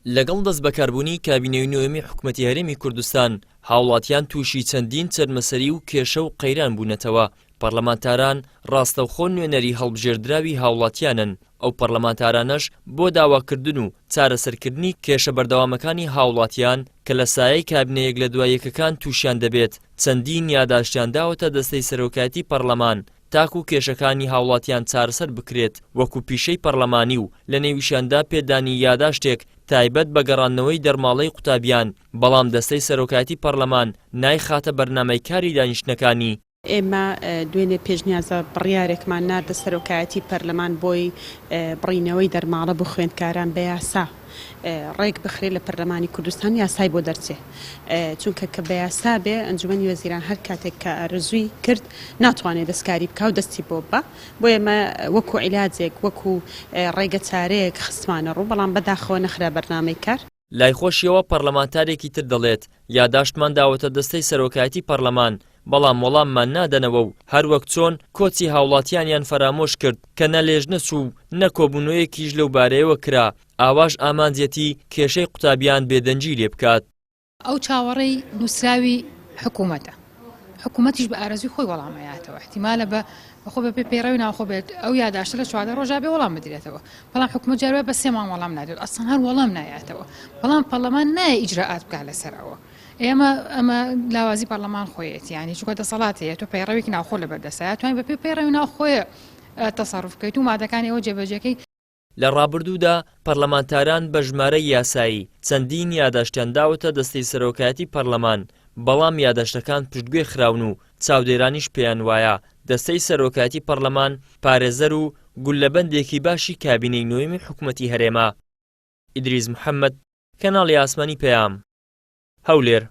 لەگەڵ دەستبەکاربوونی کابینەی نۆیەمی حکومەتی هەرێمی کوردستان، هاوڵاتیان تووشی چەندین چەرمەسەری و کێشە و قەیران بوونەتەوە، پەرلەمانتاران ڕاستەوخۆ نوێنەری هەڵبژێردراوی هاوڵاتیانن، ئەو پەرلەمانتارانەش بۆ داواکردن و چارەسەرکردنی کێشە بەردەوامەکانی هاوڵاتیان کە لە سایەی کابینە یەک لە دوا یەکەکان تووشیان دەبێت، چەندین یاداشتیان داوەتە دەستەی سەرۆکایەتی پەرلەمان تاکو کێشەکانی هاوڵاتیان چارەسەر بکرێت وەکو پیشەی پەرلەمانی و لەنێویشیاندا پێدانی یاداشتێک تایبەت بە گەڕاندنەوەی دەرماڵەی قوتابیان، بەڵام دەستەی سەرۆکایەتی پەرلەمان نایخاتە بەرنامەی کاری دانیشتنەکانی. ئێمە دوێنێ پێشنیازە بڕیارێکمان ناردە سەرۆکایەتی پەرلەمان بۆی بڕینەوەی دەرماڵە بۆ خوێندکاران بە یاسا ڕێک بخرێت لە پەرلەمانی کوردستان یاسای بۆ دەرچێ چونکە کە بە یاسا بێ ئەنجومەنی وەزیران هەر کاتێک کە ئارەزووی کرد ناتوانێت دەستکاری بکا و دەستی بۆ ببا بۆیە ئێمە وەکو عیلاجێک وەکو ڕێگە چارەیەک خستمانە ڕوو بەڵام بەداخەوە نەخرا بەرنامەی کار. لای خۆشیەوە پەرلەمانتارێکی تر دەڵێت، یاداشتمان داوەتە دەستەی سەرۆکایەتی پەرلەمان، بەڵام وەڵاممان نادەنەوە و هەروەک چۆن کۆچی هاوڵاتیانیان فەرامۆش کرد کە نە لێژنە چوو و نە کۆبوونەوەیەکیش لەو بارەیەوە کرا، ئاواش ئامانجیەتی کێشەی قوتابیان بێدەنگی لێ بکات. ئەو چاوەڕێی نووسراوی حکوومەتە، حکوومەتیش بە ئارەزووی خۆی وەڵام ئەیاتەوە، ئیحتیمالە بە خۆ بە پێی پەیڕەوی ناوخۆ بێت ئەو یاداشتە لە 14 ڕۆژا بێ وەڵام بدرێتەوە، بەڵام حکوومەت جار وایە بە سێ مانگ وەڵام نادرێت، ئەسڵەن هەر وەڵام نایاتەوە، بەڵام پەڕلەمان نایە ئیجرائات بکات لەسەر ئەوە. ئێمە ئەمە لاوازی پەڕلەمان خۆیەتی، یانی چونکە دەسەڵات هەیە، تۆ پەیڕەوێکی ناوخۆ لەبەر دەستە، ئەتوانی بە پێی پەیڕەوی ناوخۆیە تەسەروف بکەیت و مادەکانی ئەوە جێبەجێکەی. لە ڕابردوودا پەرلەمانتاران بە ژمارەی یاسایی چەندین یاداشتیان داوەتە دەستەی سەرۆکایەتی پەرلەمان، بەڵام یاداشتەکان پشتگوێ خراون و چاودێرانیش پێیان وایە دەستەی سەرۆکایەتی پەرلەمان پارێزەر و گوللەبەندێکی باشی کابینەی نۆیەمی حکومەتی هەرێمە. ئیدریس محەمەد، کەناڵی ئاسمانی پەیام، هەولێر.